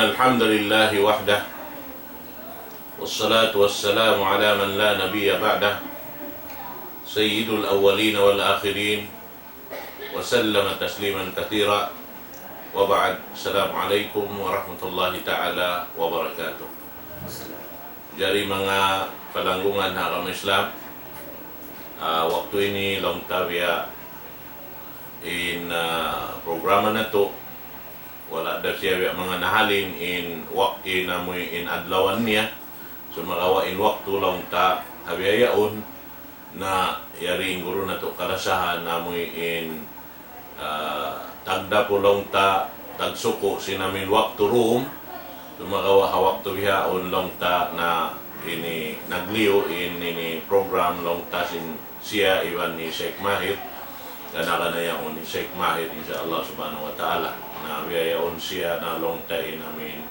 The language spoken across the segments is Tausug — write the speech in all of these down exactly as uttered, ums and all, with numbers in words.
الحمد لله وحده، والصلاة والسلام على من لا نبي بعده، سيد الأولين والآخرين، وسلم تسليما كثيرا، وبعد. السلام عليكم ورحمة الله تعالى وبركاته. Jari manga palanggungan ha agama Islam, ah, waktu ini laung ta biya' in, ah, programa natu', wala' da siya biya' manga nahalin in wak-, in amuin adlawan niya. Sumagawa' in waktu laung ta ha biya' yaun, na yari in guru natu' kalasahan, amuin in, ah, tagdapu laung ta, tagsuku' sin amuin waktu dum. Sumagawa' ha waktu bihaun laung ta na ini nagliyu in ini program laung ta sin siya iban hi Sheikh Mahir. Gana-gana yaun hi Sheikh Mahir, insya Allah subhanahu wa ta'ala. Na biya' yaun siya na laung ta in amuin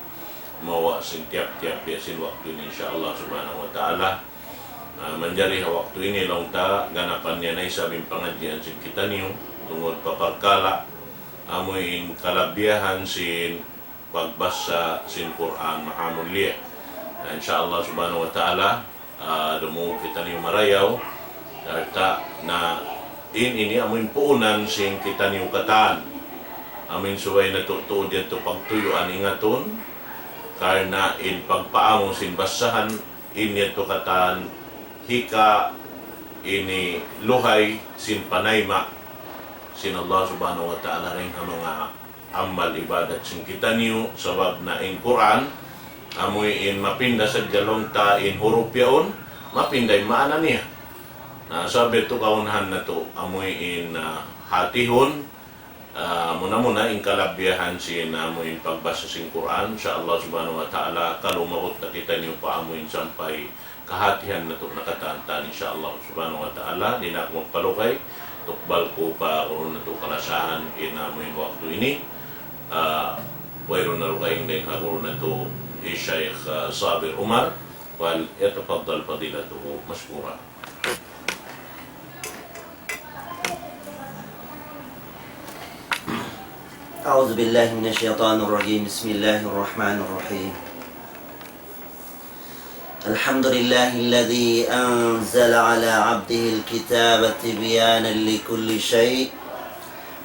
mawa' sin tiyap-tiyap biya' sin waktu ini, insya Allah subhanahu wa ta'ala. Ah, manjari ha waktu ini laung ta ganapan niya na isab in pangadjian sin kitaniyu, tungud pa parkala' amuin kalabihan sin pagbasa sin Qur'an mahamulliya. Na insya Allah subhanahu wa ta'ala, ah, dumungug kitaniyu marayaw, sarta' na in ini amuin puunan sin kitaniyu katan. Amuin subay natu' tuud yadtu pagtuyuan ingatun, karna' in pagpaamu sin basahan in yadtu katan hika ini luhay sin panayma' sin Allah subhanahu wa ta'ala dayn ha manga amal ibadat sin kitaniyu, sabab na in Qur'an, amuin mapinda sadja laung ta in hurup yaun, mapinda in maana niya. Na sabab yadtu kaunahan natu', amuin, ah, hatihun, ah, muna-muna in kalabihan sin amuin pagbasa sin Qur'an, insya Allah subhanahu wa ta'ala, kalu maabut na kitaniyu pa amuin sampay kahatihan natu' na katan, insya Allah subhanahu wa ta'ala. Di' na aku magpalugay, tukbal ku pa guru natu' kalasahan in amuin waktu ini. Ah, wayruun na dugaing dayn ha guru natu', hi Sheikh, ah, Sabir Umar, فليتفضل فضيلته مشكورا. أعوذ بالله من الشيطان الرجيم. بسم الله الرحمن الرحيم. الحمد لله الذي أنزل على عبده الكتاب تبيانا لكل شيء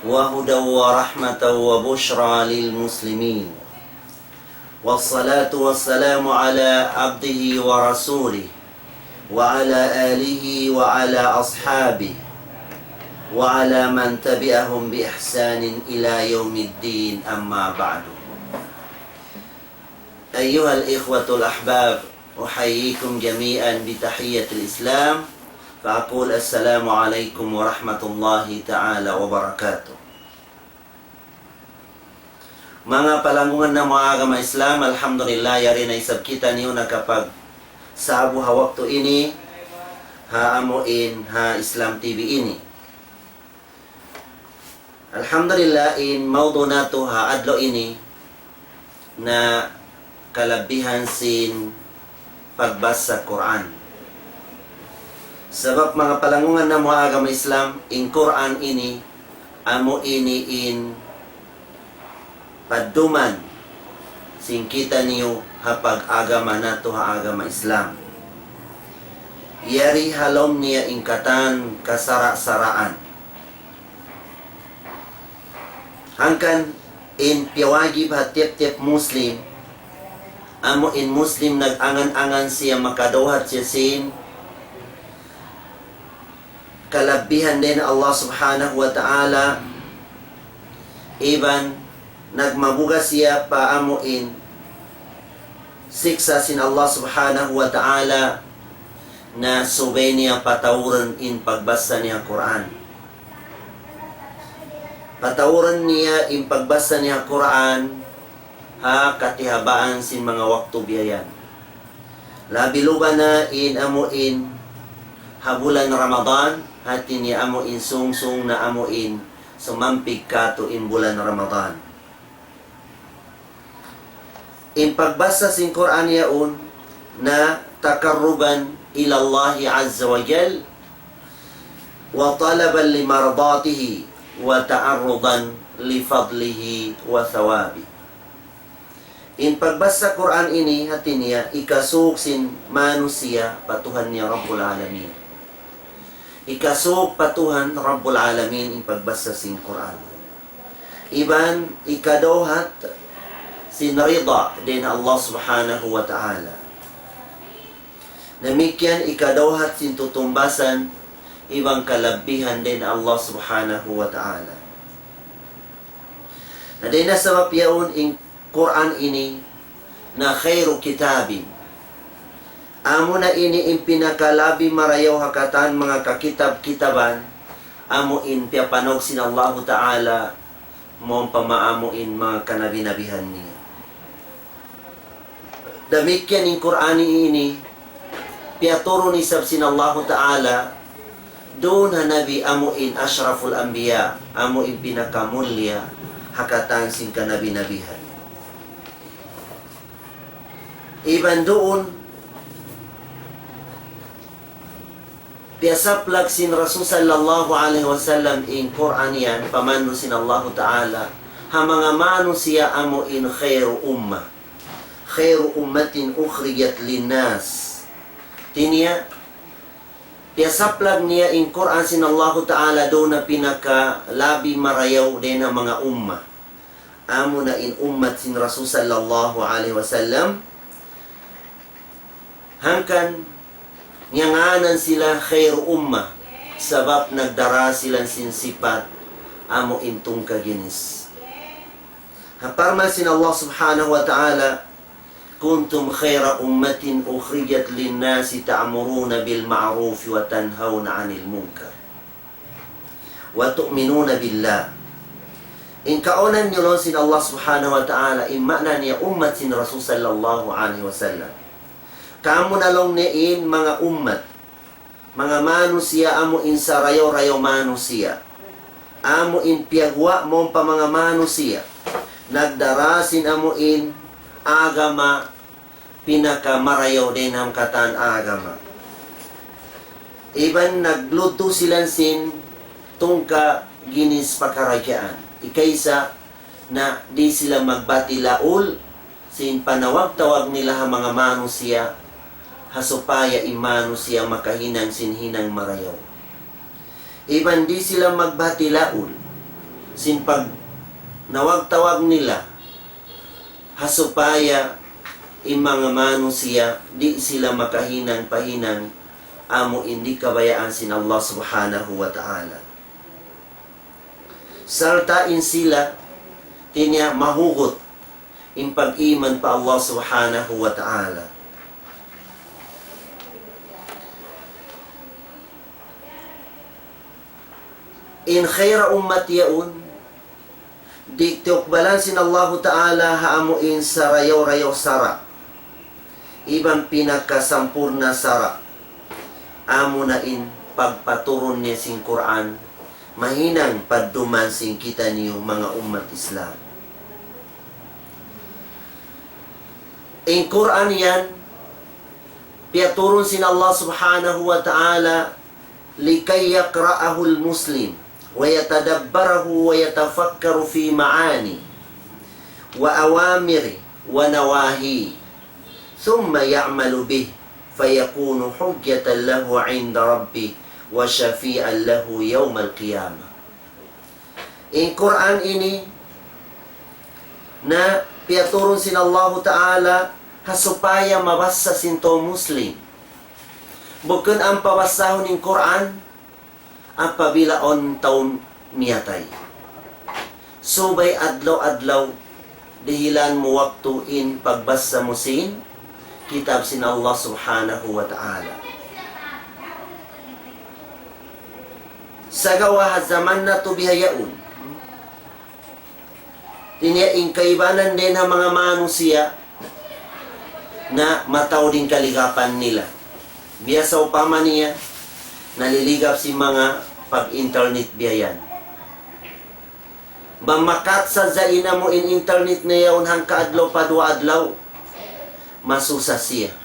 وهدى ورحمة وبشرى للمسلمين. والصلاة والسلام على عبده ورسوله وعلى آله وعلى أصحابه وعلى من تبعهم بإحسان إلى يوم الدين، أما بعد. أيها الإخوة الأحباب، أحييكم جميعا بتحية الإسلام، فأقول السلام عليكم ورحمة الله تعالى وبركاته. Manga palanggungan namu' ha agama Islam, alhamdulillah, yari na isab kitaniyu nakapagsabu ha waktu ini, ha amuin, ha Islam T V ini. Alhamdulillah, in mawdu' natu' ha adlaw ini na kalabihan sin pagbasa Qur'an. Sabab manga palanggungan namu' ha agama Islam, in Qur'an ini, amu ini in padduman sin kitaniyu ha pag-agama natu' ha agama Islam. Yari ha lawm niya in katan kasara'-saraan. Hangkan in piyawajib ha tiyap-tiyap Muslim, amu in Muslim nag-angan-angan siya makadawhat siya sin kalabihan dayn ha Allah Subhanahu wa Ta'ala, iban nagmabuga siya pa amu in siksa' sin Allah Subhanahu wa Ta'ala, na subay niya patauran in pagbasa niya Qur'an. Patauran niya in pagbasa niya Qur'an ha katihabaan sin manga waktu biya' yan. Labi luba na in amu in ha bulan Ramadan, hati niya amu in sungsung na amu in sumampig katu' in bulan Ramadan. In pagbasa sin Qur'an yaun na تقربا إلى الله عز وجل وطلبا لمرضاته وتعرضا لفضله وثوابه. In pagbasa Qur'an ini hati niya ikasuuk sin manusiya' pa Tuhan niya Rabbul Alamin. Ikasuuk pa Tuhan Rabbul Alamin in pagbasa sin Qur'an. Iban ikadawhat sin rida dayn ha Allah Subhanahu wa Ta'ala. Damikkiyan ikadawhat sin tutumbasan iban kalabbihan dayn ha Allah Subhanahu wa Ta'ala. Na dayn ha sabab yaun in Qur'an ini na khairu kitabin. Amuna ini in pinakalabi marayaw ha katan manga kakitab-kitaban, amu in piyapanaug sin Allahu Ta'ala, mawn pa maamu in manga kanabi-nabihan niya. Damikkiyan in Qur'an ini, piyaturun isab sin Allahu Ta'ala, duun ha Nabi amu in ashraful anbiya, amu in pinakamulliya, ha katan sin kanabi-nabihan. Iban duun, piyasaplag sin Rasul sallallahu alayhi wasallam in Qur'an yan, pamandu' sin Allahu Ta'ala, ha manga manusiya' amu in khairu ummah. Khairu ummatin ukhrijat linnas. Hati niya, piyasaplag niya in Qur'an sin Allahu Ta'ala duun na pinakalabi marayaw dayn ha manga ummah. Amuna in ummat sin Rasul sallallahu alayhi wasallam. Hangkan ngiyangānan sila khairu ummah, sabab nagdara sila sin sipat amu in tungka ginis. Ha parman sin Allah Subhanahu wa Ta'ala, كنتم خير أمة أخرجت للناس تأمرون بالمعروف وتنهون عن المنكر وتؤمنون بالله. In kaunan niyu laung sin Allah Subhanahu wa Ta'ala, in maana niya ummat sin Rasul sallallahu alayhi wasallam. Kamu na laung niya in manga ummat, manga manusiya' amu in sarayaw-rayaw manusiya'. Amu in piyaguwa' mawn pa manga manusiya'. Nagdara sin amu in agama pinakamarayaw dayn ha katan agama. Iban nagludtu sila sin tungka ginis pakaradjaan. Ikaisa na di' sila magbati laul sin panawag-tawag nila ha manga manusiya', ha supaya in manusiya' makahinang sin hinang marayaw. Iban di' sila magbati laul sin pagnawag-tawag nila, ha supaya in manga manusiya' di' sila makahinang pa hinang amu in di' kabayaan sin Allah Subhanahu wa Ta'ala. Sarta' in sila, hati niya, mahugut in pag-iman pa Allah Subhanahu wa Ta'ala. In khairu ummati yaun, di' tiyukbalan sin Allahu Ta'ala ha amu in sarayaw-rayaw sara'. Iban pinakasampurna' sara'. Amuna in pagpaturun niya sin Qur'an, mahinang padduman sin kitaniyu manga ummat Islam. In Qur'an yan, piyaturun sin Allah Subhanahu wa Ta'ala, لكي يقرأه المسلم ويتدبره ويتفكر في معانيه وأوامره ونواهيه ثم يعمل به فيكون حجة له عند ربه وشفيعا له يوم القيامة. In Qur'an ini na piyaturun sin Allahu Ta'ala ha supaya mabassa sin tau Muslim. Bukun ampa bassahun in Qur'an apabila awn tau miyatay. Subay adlaw-adlaw dihilan mu waktu in pagbassa mu sin kitab sin Allah Subhanahu wa Ta'ala. Sagawa' ha jaman natu' bihaun, hati niya in kaibanan dayn ha manga manusiya' na mataud in kaligapan nila. Biya' sa upama niya, naliligap sin manga pag-internet biya' yan. Bang makat sadja in amu in internet niya yaun hangka adlaw pa duwa adlaw, masusa siya.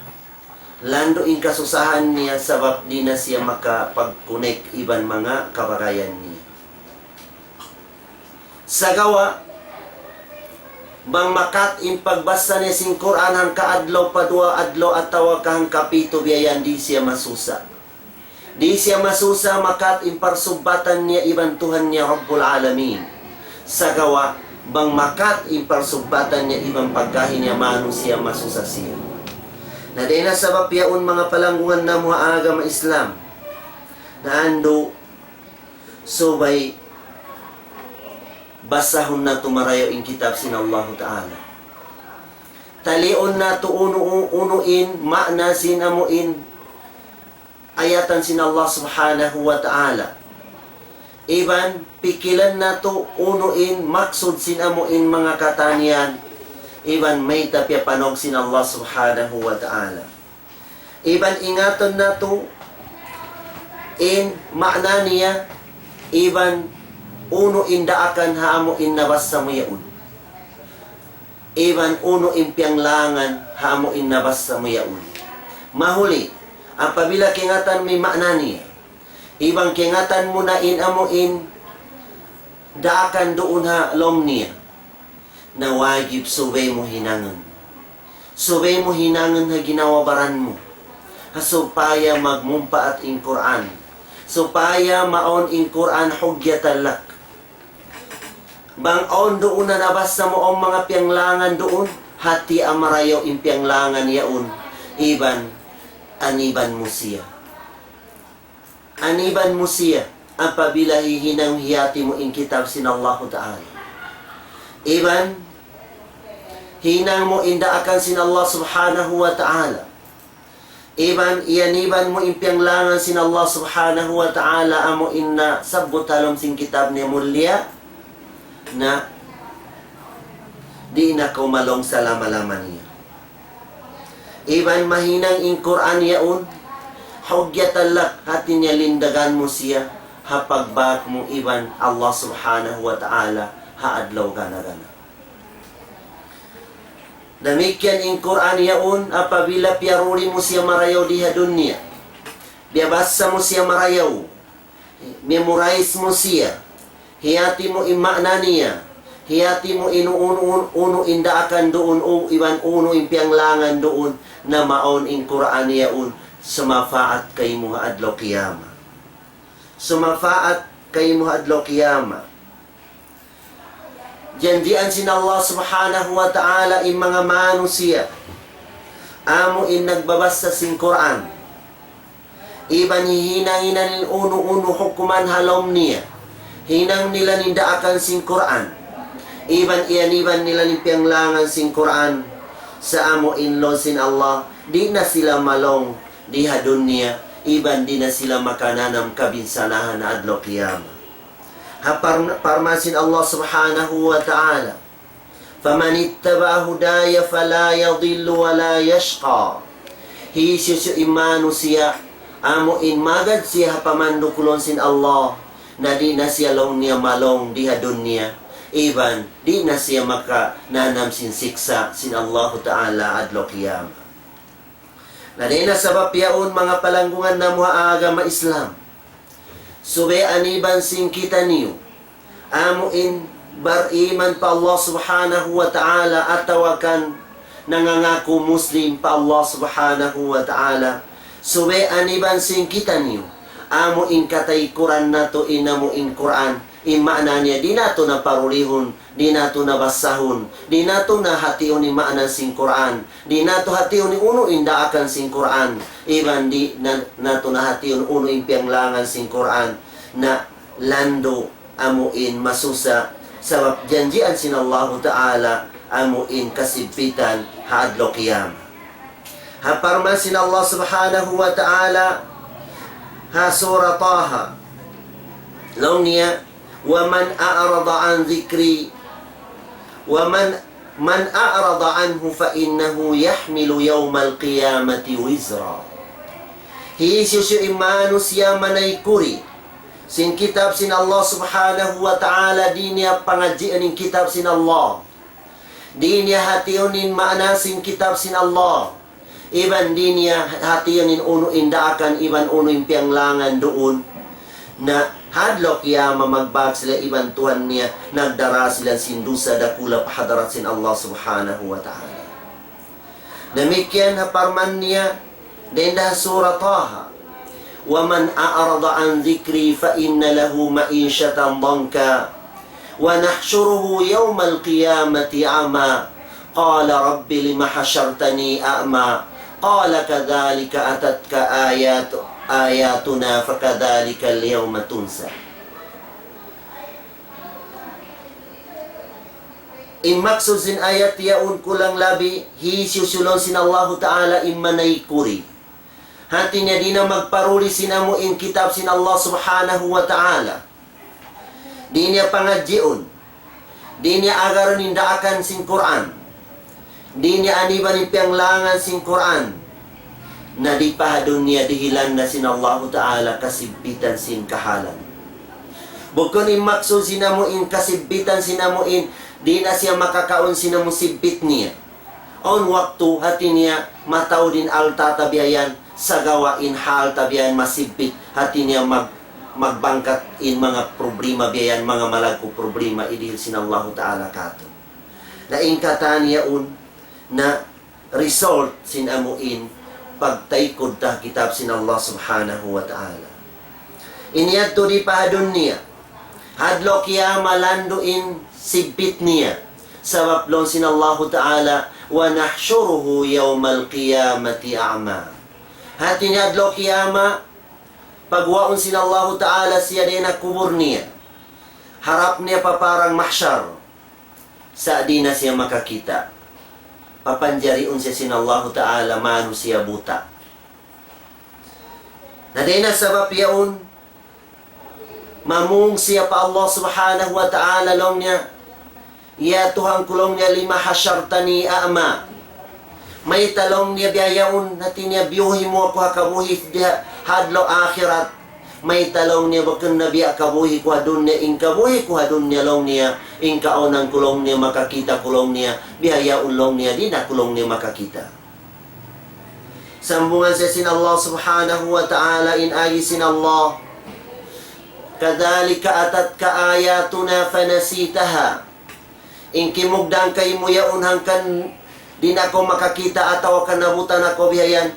Landu' in kasusahan niya sabab di' na siya makapag-connect iban manga kabagayan niya. Sagawa', Bang makat in pagbasa niya sin Qur'an hangka adlaw pa duwa adlaw atawa ka hangka pitu biya' yan, di' siya masusa. Di' siya masusa makat in parsubbatan niya iban Tuhan niya Rabbul Alamin. Sagawa', bang makat in parsubbatan niya iban pagkahi niya manusiya', masusa siya. Na dayn ha sabab yaun, manga palanggungan namu' ha agama Islam, na andu', subay basahun natu' marayaw in kitab sin Allahu Ta'ala. Taliun natu' unu, unu in maana sin amu in ayatan sin Allah Subhanahu wa Ta'ala. Iban pikilan natu' unu in maksud sin amu in manga katan yan. Iban mayta' piyapanawg sin Allah Subhanahu wa Ta'ala. Iban ingatun natu' in maana niya, iban unu in daakan ha amu in nabasa mu yaun. Iban unu in piyanglangan ha amu in nabasa mu yaun. Mahuli, apabila kaingatan mu in maana niya, iban kaingatan mu na in amu in daakan duun ha lawm niya, na wajib subay mu hinangun. Subay mu hinangun ha ginhawa-baran mu. Ha supaya magmumpaat in Qur'an. Supaya maawn in Qur'an hujjatan lak. Bang awn duun na nabasa mu awn manga piyanglangan duun, hati marayaw in piyanglangan yaun, iban aniban mu siya. Aniban mu siya apabila hihinang hiyati mu in kitab sin Allahu Ta'ala. Iban hinang mu in daakan sin Allah Subhanahu wa Ta'ala. Iban iyaniban mu in piyanglangan sin Allah Subhanahu wa Ta'ala amu in nasabbut ha lawm sin kitab niya mulia, na di' na kaw malawng salama-lama niya. Iban mahinang in Qur'an yaun, hujjatan lak, hati niya lindagan mu siya ha pagbak mu iban Allah Subhanahu wa Ta'ala ha adlaw gana-gana. Damikkiyan in Qur'an yaun, apabila piyaruli mu siya marayaw di ha dunya, biyabasa mu siya marayaw, memorize mu siya, hiyati mu in maana niya, hiyati mu in unu, unu, unu in daakan duun, u-, iban unu in piyanglangan duun, na maawn in Qur'an yaun, sumapaat kaymu ha adlaw qiyamah. Sumapaat kaymu ha adlaw qiyamah. Janjian sin Allah Subhanahu wa Ta'ala in manga manusiya' amu in nagbabasa sin Qur'an. Iban hihinangi na in unu-unu hukuman ha lawm niya. Hinang nila in daakan sin Qur'an. Iban iyaniban nila in piyanglangan sin Qur'an. Sa' amu in laung sin Allah, di' na sila malawng di ha dunya, iban di' na sila makananam kabinsanahan ha adlaw qiyamah. Ha par-, parman sin Allah Subhanahu wa Ta'ala, فمن اتبع هداي فلا يضل ولا يشقى. Hisiyu-siyu in manusiya', amu in magad siya ha pamandukulun sin Allah, na di' na siya laung niya malawng di ha dunya, iban di' na siya makananam sin siksa' sin Allahu Ta'ala adlaw qiyamah. Na dayn ha sabab yaun, manga palanggungan namu' ha agama Islam, subay aniban sin kitaniyu amu in bariman pa Allah Subhanahu wa Ta'ala atawa kan nangangaku Muslim pa Allah Subhanahu wa Ta'ala, subay aniban sin kitaniyu amu in kataykuran natu' in amu in Qur'an, in maana niya di' natu' na parulihun, di' natu' na basahun, di' natu' na hatiun in maana sin Qur'an, di' natu' hatiun in unu in daakan sin Qur'an, iban di' na, natu' na hatiun unu in piyanglangan sin Qur'an, na landu' amu in masusa, sabab janjian sin Allahu Ta'ala amu in kasigpitan ha adlaw qiyamah. Ha parman sin Allah Subhanahu wa Ta'ala ha Surah Taha, laung niya, ومن أعرض عن ذكري، ومن، من أعرض عنه فإنه يحمل يوم القيامة وزرا. Hisiyu-siyu in manusiya' manaykud sin kitab sin Allah Subhanahu wa Ta'ala, di' niya pangadjian in kitab sin Allah, di' niya hatiun in maana sin kitab sin Allah, iban di' niya hatiun in unu in daakan iban unu in piyanglangan duun, na Ha adlaw qiyamah magbak sila iban Tuhan niya, nagdara sila sin dusa dakula' pa hadarat sin Allah Subhanahu wa Ta'ala. Damikkiyan ha parman niya, dayn da ha Surah Taha, ومن أعرض عن ذكري فإن له معيشة ضنكا ونحشره يوم القيامة أعمى قال رب لم حشرتني أعمى قال كذلك أتتك آيات آياتنا فكذلك اليوم تنسى. In maksud sin ayat yaun kulang labi, hisiyu-siyu laung sin Allahu Ta'ala in manaykud. Hati niya di' na magparuli sin amu in kitab sin Allah Subhanahu wa Ta'ala. Di' niya pangadjiun. Di' niya agarun in daakan sin Qur'an. Di' niya aniban in piyanglangan sin Qur'an. Na di' pa ha dunya dihilan na sin Allahu Ta'ala kasibbitan sin kahalan. Bukun in maksud sin amu in kasibbitan sin amu in, di' na siya makakaun sin amu sibbit niya. Awn waktu hati niya mataud in alta' ta biya' yan, sagawa' in hal ta biya' yan masibbit, hati niya mag-, magbangkat in manga problema biya' yan, manga malaggu' problema idihil sin Allahu Ta'ala kātu'. Na in katan yaun na result sin amu in pagtaykud ta kitab sin Allah Subhanahu wa Ta'ala. In yadtu di' pa ha dunya, ha adlaw qiyamah landu' in sibbit niya. Sabab laung sin Allahu Ta'ala, ونحشره يوم القيامة أعمى. Hati niya adlaw qiyamah, pagguwaun sin Allahu Ta'ala siya dayn ha kubul niya. Harap niya pa parang mahsyar. Sa' di' na siya makakita'. Papanjariun siya sin Allahu Ta'ala manusiya' buta'. Na dayn ha sabab yaun, mamung siya pa Allah Subhanahu wa Ta'ala laung niya, "Ya Tuhan ku," laung niya, "لم حشرتني أعمى." Mayta' laung niya biya' yaun, hati niya biyuhi mu aku ha kabuhi' di ha adlaw akhirat. Mayta' laung niya bukun na biya' kabuhi' ku ha dunya, in kabuhi' ku ha dunya laung niya, in kaunan ku laung niya makakita' ku laung niya, biya' yaun laung niya, di' na ku laung niya makakita'. Sambungan siya sin Allah Subhanahu wa Ta'ala in agi sin Allah. كذلك أتتك آياتنا فنسيتها. In kimugdan kaymu yaun hangkan di' na kaw makakita' atawa ka nabutan na kaw biya' yan.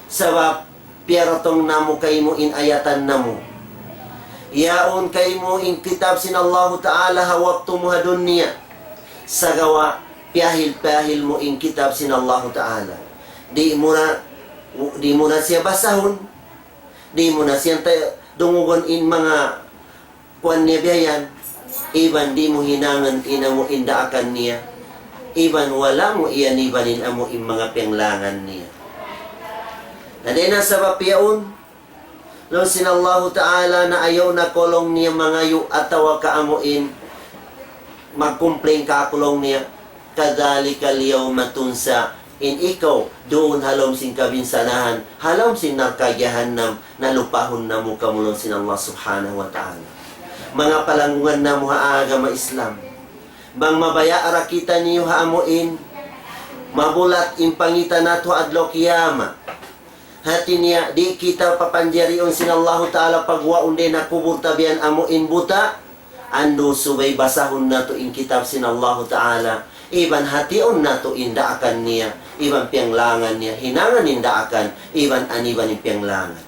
Sabab piyaratung namu' kaymu in ayatan namu'. Yaun kaymu in kitab sin Allahu Ta'ala ha waktu mu ha dunya. Sagawa' piyahil-piyahil mu in kitab sin Allahu Ta'ala. Di' mu na, di' mu na siya basahun. Di' mu na siya ta-, dungugun in manga kuwan niya biya' yan, iban di' mu hinangun in amu in daakan niya, iban wala' mu iyan iban in amu in manga piyanglangan niya. Na dayn ha sabab yaun, laung sin Allahu Ta'ala na ayaw na kaw laung niya mangayu' atawa ka amu in mag-complain kāku' laung niya, كذلك اليوم تنسى. In ikaw, duun ha lawm sin kabinsanahan, ha lawm sin narka' jahannam, na lupahun namu' kamu laung sin Allah Subhanahu wa Ta'ala. Manga palanggungan namu' ha agama Islam. Bang mabaya' ra kitaniyu ha amu in, mabulat in pangita' natu' ha adlaw qiyamah. Hati niya, di' kita papanjariun sin Allahu Ta'ala pagguwaun dayn ha kubul ta biya' yan amu in buta', andu' subay basahun natu' in kitab sin Allahu Ta'ala, iban hatiun natu' in daakan niya, iban piyanglangan niya, hinangun in daakan, iban aniban in piyanglangan.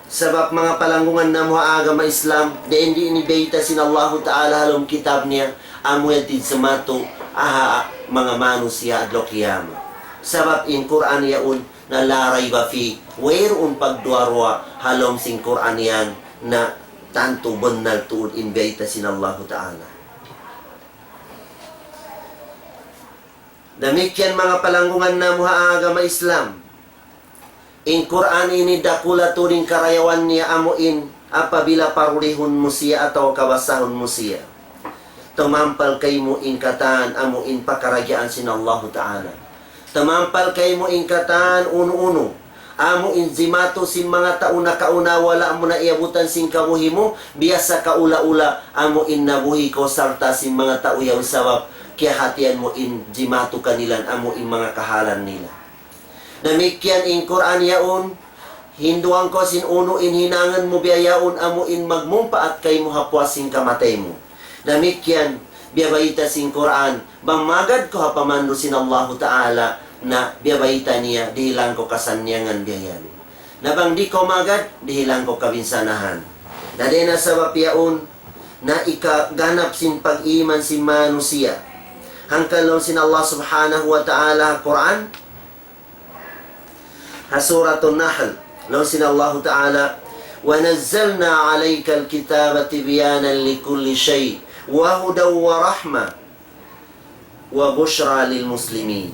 Sabab manga palanggungan namu' ha agama Islam, dayn di' ini bayta' sin Allahu Ta'ala ha lawm kitab niya, amu yan in jimatu, aha, manga manusiya' adlaw qiyamah. Sabab in Qur'an yaun, na لا ريب فيه, wayruun pagduwa-ruwa ha lawm sin Qur'an yan na tantu bennal tuud in bayta' sin Allahu Ta'ala. Damikkiyan manga palanggungan namu' ha agama Islam. In Qur'an ini dakula' tuud in karayawan niya amu in apabila parulihun mu siya atawa ka basahun mu siya. Tumampal kaymu in katan amu in pakaradjaan sin Allahu Ta'ala. Tumampal kaymu in katan unu-unu. Amu in jimatu sin manga tau nakauna wala' mu na iyabutan sin kabuhi' mu, biya' sa kaula-ula, amu in nabuhi' kaw sarta' sin manga tau yaun sabab kiyahatihan mu in jimatu kanilan amu in manga kahalan nila. Damikkiyan in Qur'an yaun, Hinduan kaw sin unu in hinangun mu biya' yaun amu in magmumpaat kaymu ha puas sin kamatay mu. Damikkiyan, biyabayta' sin Qur'an, bang magad kaw ha pamandu' sin Allahu Ta'ala, na biyabayta' niya, dihilan kaw kasannyangan biya' yan. Na bang di' kaw magad, dihilan kaw kabinsanahan. Na dayn ha sabab yaun, na ikaganap sin pag-iman sin manusiya'. Hangkan laung sin Allah Subhanahu wa Ta'ala ha Qur'an, ha Suratun Nahl, laung sin Allahu Ta'ala, وَنَزَّلْنَا عَلَيْكَ الْكِتَابَ تِبْيَانًا لِكُلِّ شَيْءٍ وَهُدًى وَرَحْمَةً وَبُشْرَىٰ لِلْمُسْلِمِينَ.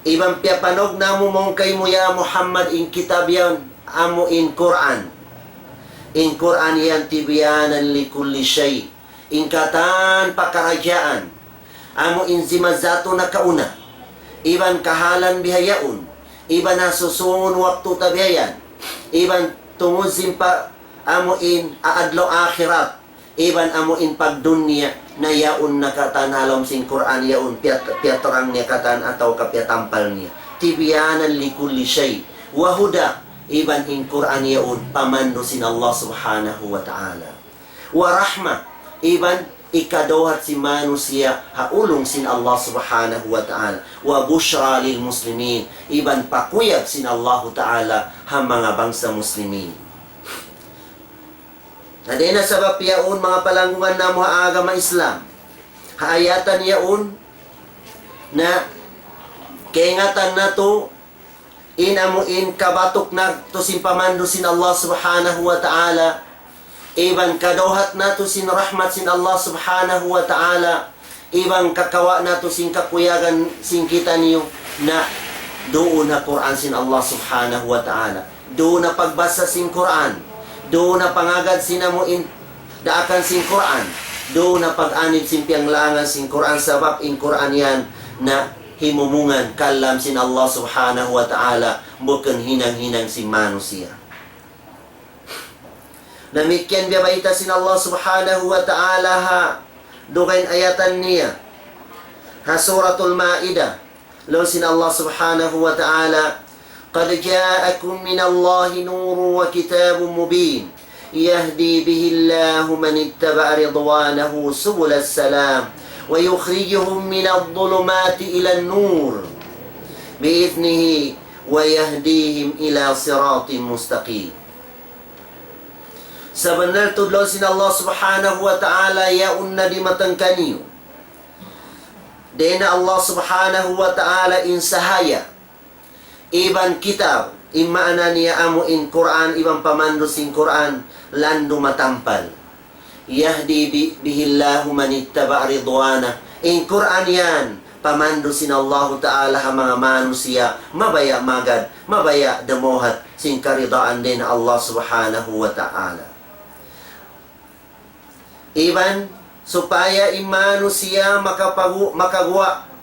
Iban piyapanug namu' mawn kaymu ya Muhammad in kitab yan, amu in Qur'an. In Qur'an yan تِبْيَانًا لِكُلِّ شَيْءٍ. In katan pakaradjaan, amu in simajatu nakauna, iban kahalan bihaun, iban ha susun waktu ta bihayan, iban tungud sin pa amu in adlaw akhirat, iban amu in pagdunya, na yaun na katan ha lawm sin Qur'an yaun, piyat-, piyatarang niya katan atawa ka piyatampal niya. تِبْيَانًا لِكُلِّ شَيْءٍ وَهُدًى, iban in Qur'an yaun, pamandu' sin Allah Subhanahu wa Ta'ala. وَرَحْمَةً, iban ikaduhat sin manusiya' ha ulung sin Allah Subhanahu wa Ta'ala. وَبُشْرَىٰ لِلْمُسْلِمِينَ, iban pakuyag sin Allahu Ta'ala ha manga bangsa Muslimin. Na dayn ha sabab yaun, manga palanggungan namu' ha agama Islam, ha ayatan yaun, na kaingatan natu' in amu in kabatuk natu' sin pamandu' sin Allah Subhanahu wa Ta'ala, iban kaduhat natu' sin rahmat sin Allah Subhanahu wa Ta'ala, iban kakawa' natu' sin kakuyagan sin kitaniyu, na duun ha Qur'an sin Allah Subhanahu wa Ta'ala. Duun ha pagbasa sin Qur'an. Duun ha pangagad sin amu in daakan sin Qur'an. Duun ha pag-anib sin piyanglangan sin Qur'an, sabab in Qur'an yan na himumungan kalam sin Allah Subhanahu wa Ta'ala, bukun hinang-hinang sin manusiya'. Damikkiyan biyabayta' sin Allah Subhanahu wa Ta'ala ha dugaing ayatan niya, ha Suratul Ma'idah. Laung sin Allah Subhanahu wa Ta'ala, قَدْ جَاءَكُم مِّنَ اللَّهِ نُورٌ وَكِتَابٌ مُّبِينٌ يَهْدِي بِهِ اللَّهُ مَنِ اتَّبَعَ رِضْوَانَهُ سُبُلَ السَّلَامِ وَيُخْرِجُهُم مِّنَ الظُّلُمَاتِ إِلَى النُّورِ بِإِذْنِهِ وَيَهْدِيهِمْ إِلَىٰ صِرَاطٍ مُّسْتَقِيمٍ. Sabunnal tuud laung sin Allah Subhanahu wa Ta'ala, yaun na dimatung kaniyu dayn ha Allah Subhanahu wa Ta'ala in sahaya iban kitab, in maana niya amu in Qur'an iban pamandu' sin Qur'an, landu' matampal. يَهْدِي بِهِ اللَّهُ مَنِ اتَّبَعَ رِضْوَانَهُ. In Qur'an yan, pamandu' sin Allahu Ta'ala ha manga manusiya', mabaya' magad, mabaya' damuhat sin karidaan dayn ha Allah Subhanahu wa Ta'ala. Iban supaya in manusiya' makapagu-, makaguwa'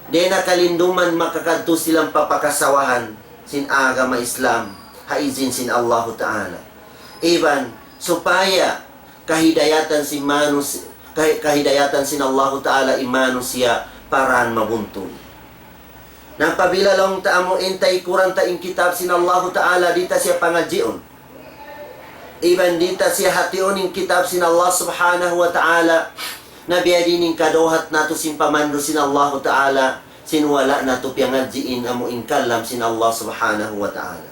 dayn ha kalinduman, makakadtu sila pa pakasawahan sin agama Islam, ha izin sin Allahu Ta'ala. Iban supaya kahidayatan sin manus-, kahi-, kahidayatan sin Allahu Ta'ala in manusiya' pa dan mabuntul. Na apabila laung ta amu in taykuran ta in kitab sin Allahu Ta'ala, di' ta siya pangadjiun. Iban di' ta siya hatiun in kitab sin Allah Subhanahu wa Ta'ala, na biya' diin in kaduhat natu' sin pamandu' sin Allahu Ta'ala, sin wala' natu' piyangadji in amu in kalam sin Allah Subhanahu wa Ta'ala.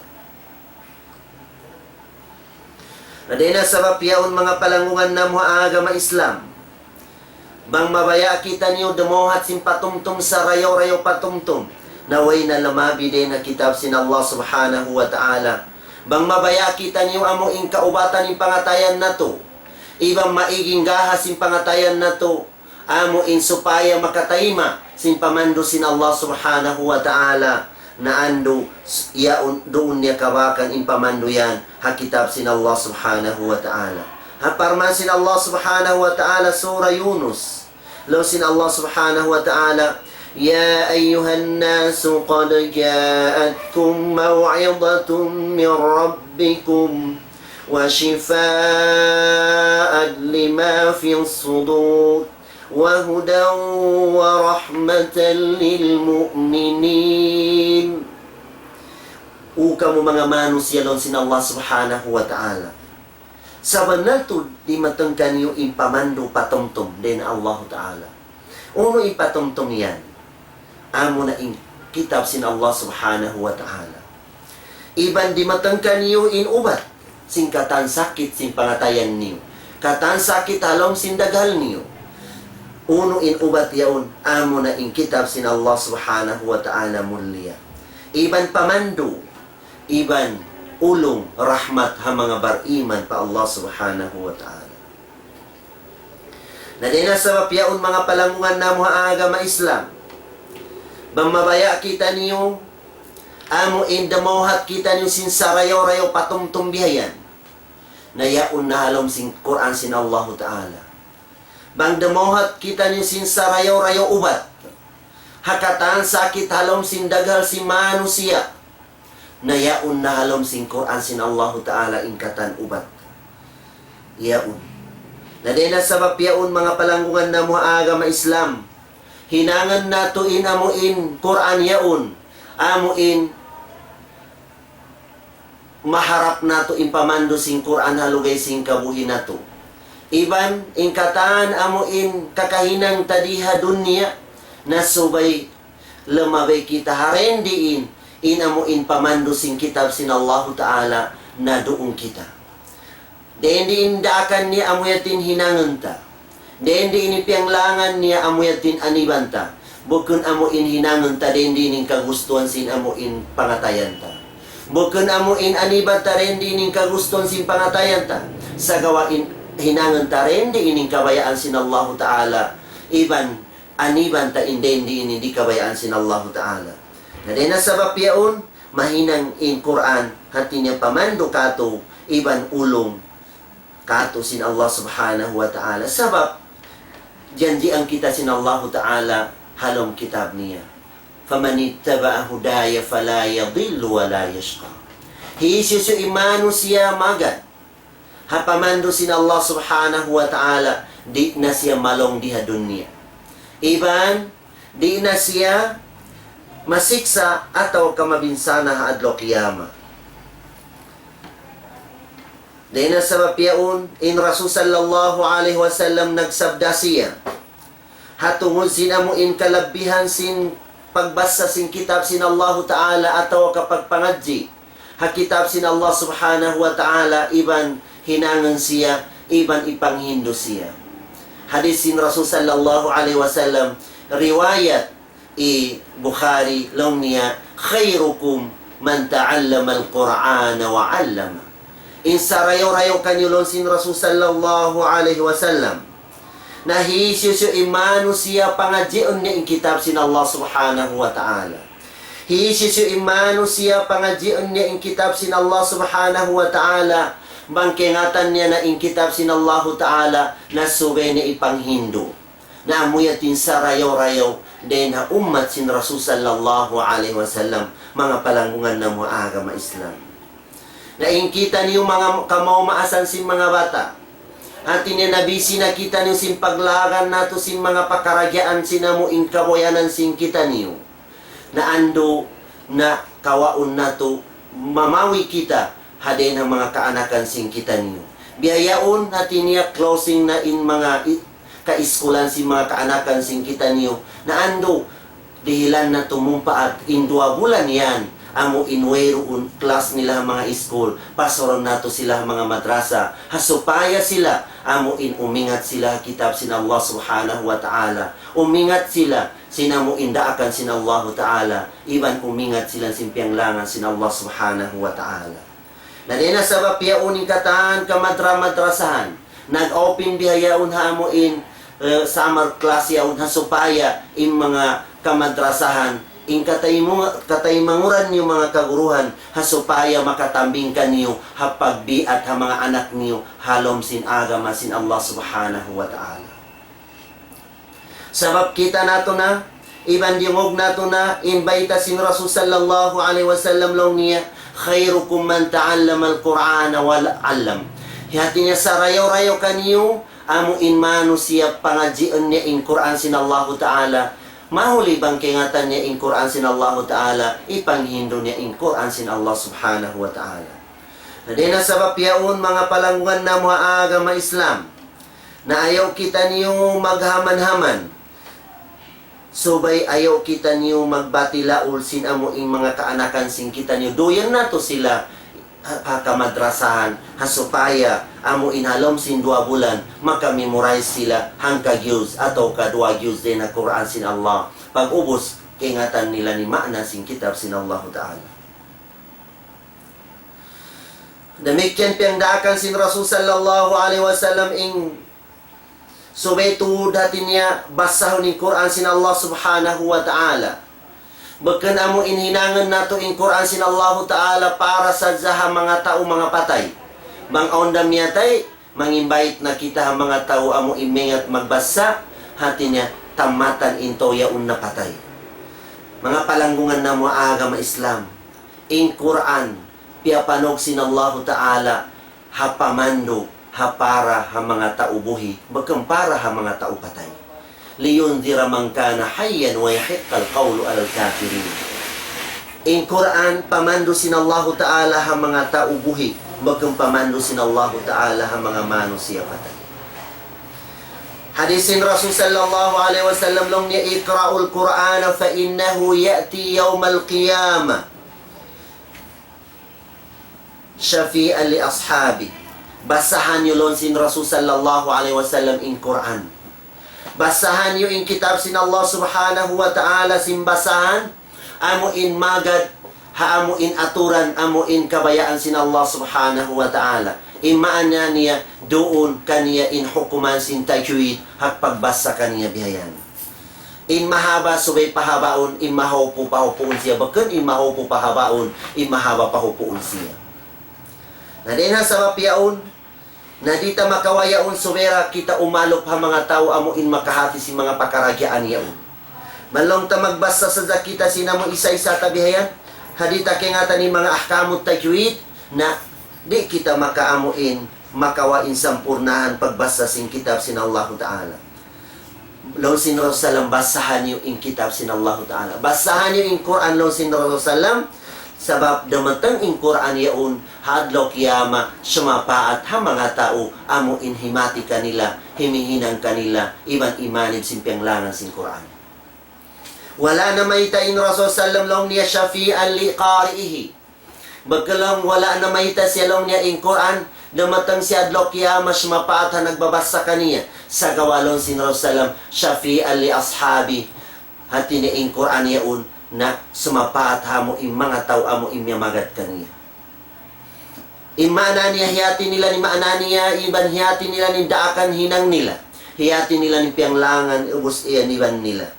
Na dayn ha sabab yaun, manga palanggungan namu' ha agama Islam, bang mabaya' kitaniyu damuhat sin patumtum, sarayaw-rayaw patumtum, na way na lumabi dayn ha kitab sin Allah Subhanahu wa Ta'ala. Bang mabaya' kitaniyu amu in kaubatan in pangatayan natu', iban maig in gahas sin pangatayan natu', amu in supaya makatayma' sin pamandu' sin Allah Subhanahu wa Ta'ala, na andu' s-, yaun duun niya kabakan in pamandu' yan ha kitab sin Allah Subhanahu wa Ta'ala. Ha parman sin Allah Subhanahu wa Ta'ala, Surah Yunus, laung sin Allah Subhanahu wa Ta'ala, يَا أَيُّهَا النَّاسُ قَدْ جَاءَتْكُم مَّوْعِظَةٌ مِّن رَّبِّكُمْ وَشِفَاءً لِّمَا فِي الصُّدُورِ وَهُدًى وَرَحْمَةً لِّلْمُؤْمِنِينَ. O kamu manga manusiya' laung sin Allah Subhanahu wa Ta'ala. Sabunnal tuud dimatung kaniyu in pamandu' patumtum dayn ha Allahu Ta'ala. Unu in patumtum yan? Amuna in kitab sin Allah Subhanahu wa Ta'ala. Iban dimatung kaniyu in ubat sin katan sakit sin pangatayan niyu, katan sakit ha lawm sin daghal niyu. Unu in ubat yaun? Amuna in kitab sin Allah Subhanahu wa Ta'ala mulia. Iban pamandu', iban ulung rahmat ha manga bariman pa Allah Subhanahu wa Ta'ala. Na dayn ha sabab yaun, manga palanggungan namu' ha agama Islam, bang mabaya' kitaniyu, amu in damawhat kitaniyu sin sarayaw-rayaw patumtum bihayan, na yaun na ha lawm sin Qur'an sin Allahu Ta'ala. Bang damawhat kitaniyu sin sarayaw-rayaw ubat ha katan sakit ha lawm sin daghal sin manusiya', na yaun na ha lawm sin Qur'an sin Allahu Ta'ala in katan ubat yaun. Na dayn ha sabab yaun, manga palanggungan namu' ha agama Islam, hinangun natu' in amu in Qur'an yaun, amu in maharap natu' in pamandu' sin Qur'an ha lugay sin kabuhi' natu'. Iban in katan amu in kakahinang ta di ha dunya, na subay lumabay kita ha dayn diin, in amu in pamandu' sin kitab sin Allahu Ta'ala, na duun kita. Dayn diin daakan niya amu yadtu in hinangun ta. Dayn diin in piyanglangan niya amu yadtu in aniban ta. Bukun amu in hinangun ta dayn diin in kagustuhan sin amu in pangatayan ta. Bukun amu in aniban ta dayn diin in kagustuhan sin pangatayan ta. Sagawa' in hinangun ta dayn diin in kabayaan sin Allahu Ta'ala. Iban aniban ta in dayn diin in di' kabayaan sin Allahu Ta'ala. Na dayn ha sabab yaun, mahinang in Qur'an, hati niya pamandu' katu', iban ulung katu' sin Allah Subhanahu wa Ta'ala. Sabab, janjian kita sin Allahu Ta'ala ha lawm kitab niya, فمن اتبع هداي فلا يضل ولا يشقى. Hisiyu-siyu in manusiya' magad ha pamandu' sin Allah Subhanahu wa Ta'ala, di' na siya malung di ha dunya. Iban, di' na siya masiksa' atawa ka mabinsana' ha adlaw kiyamat. Dayn ha sabab yaun, in Rasul sallallahu alayhi wasallam nagsabda siya, ha tungud sin amu in kalabbihan sin pagbasa sin kitab sin Allahu Ta'ala atawa ka pagpangadji' ha kitab sin Allah Subhanahu wa Ta'ala, iban hinangun siya, iban ipanghindu' siya. Hadith sin Rasul sallallahu alayhi wasallam, riwayat hi Bukhari, laung niya, خيركم من تعلم القرآن وعلمه. In sarayaw-rayaw kaniyu, laung sin Rasul sallallahu alayhi wasallam, na hisiyu-siyu in manusiya' pangadjiun niya in kitab sin Allah Subhanahu wa Ta'ala. Hisiyu-siyu in manusiya' pangadjiun niya in kitab sin Allah Subhanahu wa Ta'ala, bang kaingatan niya na in kitab sin Allahu Ta'ala, na subay niya ipanghindu'. Na amu yadtu in sarayaw-rayaw dayn ha ummat sin Rasul sallallahu alayhi wasallam, manga palanggungan namu' ha agama Islam. Na in kitaniyu manga kamaas-maasan sin manga bata', hati niya nabisi na kitaniyu sin paglagan natu' sin manga pakaradjaan sin amu in kabuhianan sin kitaniyu. Na andu' na kawaun natu' mamawi' kita ha dayn ha manga kaanakan sin kitaniyu. Biya' yaun, hati niya closing na in manga i-, kaiskulan sin manga kaanakan sin kitaniyu. Na andu', dihilan natu' mumpaat in duwa bulan yan, amu in wayruun class nila ha manga iskul, pasurun natu' sila ha manga madrasa, ha supaya sila, amu in umingat sila ha kitab sin Allah Subhanahu wa Ta'ala, umingat sila sin amu in daakan sin Allahu Ta'ala, iban umingat sila sin piyanglangan sin Allah Subhanahu wa Ta'ala. Na dayn ha sabab yaun in katan kamadra-madrasahan, nag-open bihaun ha amu in, eh, summer class yaun ha supaya in manga kamadrasahan, in kataymu-, kataymanguran niyu manga kaguruhan, ha supaya makatambing kaniyu ha pagbiat ha manga anak niyu ha lawm sin agama sin Allah Subhanahu wa Ta'ala. Sabab kita' natu' na, iban diyungug natu' na, in bayta' sin Rasul sallallahu alayhi wasallam laung niya, خيركم من تعلم القرآن وعلمه. Hati niya sarayaw-rayaw kaniyu, amu in manusiya' pangadjiun niya in Qur'an sin Allahu Ta'ala, Mahuli bang kaingatan niya in Qur'an sin Allahu Ta'ala, ipanghindu' niya in Qur'an sin Allah Subhanahu wa Ta'ala. Na dayn ha sabab yaun, manga palanggungan namu' ha agama Islam, na ayaw kitaniyu maghaman-haman. Subay ayaw kitaniyu magbatilaul sin amu in manga kaanakan sin kitaniyu. Duyan natu' sila ha, ha kamadrasahan, ha supaya amu in ha lawm sin duwa bulan, maka-memorize sila hangka juz atawa ka duwa juz dayn ha Qur'an sin Allah. Pag-ubus, kaingatan nila in maana sin kitab sin Allahu Ta'ala. Damikkiyan piyagdaakan sin Rasul sallallahu alayhi wasallam in subay tuud hati niya basahun in Qur'an sin Allah Subhanahu wa Ta'ala. Bukun amu in hinangun natu' in Qur'an sin Allahu Ta'ala para sadja ha manga tau manga patay. Bang awn da miyatay, mangimbayt na kita ha manga tau amu in maingat magbasa, hati niya tammatan in tau yaun napatay. Manga palanggungan namu' ha agama Islam, in Qur'an, piyapanug sin Allahu Ta'ala, ha pamandu', ha para ha manga tau buhi', bukun para ha manga tau patay. لينذر من كان حيا ويحق القول على الكافرين. In Qur'an, pamandu' sin Allahu Ta'ala ha manga tau buhi', bukun pamandu' sin Allahu Ta'ala ha manga manusiya' patay. Hadis sin Rasul sallallahu alayhi wasallam laung niya, اقرأوا القرآن فإنه يأتي يوم القيامة شفيعا لأصحابه. Basaha niyu laung sin Rasul sallallahu alayhi wasallam in Qur'an. Basaha niyu in kitab sin Allah Subhanahu wa Ta'ala sin basahan, amu in magad, ha amu in aturan, amu in kabayaan sin Allah Subhanahu wa Ta'ala. In maana niya, duun kaniya in hukuman sin tajwid, ha pagbasa kaniya bihayan. In mahaba' subay pahabaun, in mahaupu' pahupuun siya, bukun in mahaupu' pahabaun, in mahaba' pahupuun siya. Na dayn ha sabab yaun, na di' ta makawa' yaun subay ra kita umalup ha manga tau amu in makahati sin manga pakaragyaan yaun. Bang laung ta magbasa sadja kita sin amu isa-isa ta bihayan, ha di' ta kaingatan in manga ahkamut tajwid, na di' kita makaamu in makawa' in sampurnahan pagbasa sin kitab sin Allahu Ta'ala. Laung sin Rasul sallam, basaha niyu in kitab sin Allahu Ta'ala. Basaha niyu in Qur'an, laung sin Rasul sallam, sabab dumatung in Qur'an yaun ha adlaw kiyamat, sumapaat ha manga tau amu in himati kanila, himihinang kanila, iban imanib sin piyanglangan sin Qur'an. Wala' na mayta' in Rasul sallam laung niya شفيعا لقارئه. Bukun laung wala' na mayta' siya laung niya in Qur'an, dumatung siya adlaw kiyamat sumapaat ha nagbabasa kaniya. Sagawa' laung sin Rasul sallam, شفيعا لأصحابه. Hati niya in Qur'an yaun na sumapaat ha amu in manga tau amu in miyamagad kaniya. In maana niya hiyati nila in maana niya, iban hiyati nila in daakan hinang nila. Hiyati nila in piyanglangan, ubus iyan iban nila.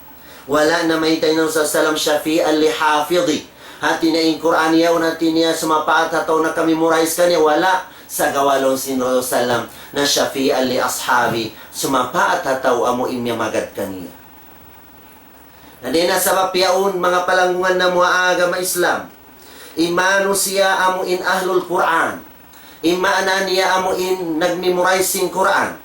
Wala' na mayta' in Rasul sallam شفيعا لحافظه. Hati niya in Qur'an yaun, hati niya sumapaat ha tau naka-memorize kaniya, wala'. Sagawa' laung sin Rasul sallam na شفيعا لأصحابه, sumapaat ha tau amu in miyamagad kaniya. Na dayn ha sabab yaun, manga palanggungan namu' ha agama Islam, in manusiya' amu in ahlul Qur'an. In maana niya amu in nag-memorize sin Qur'an.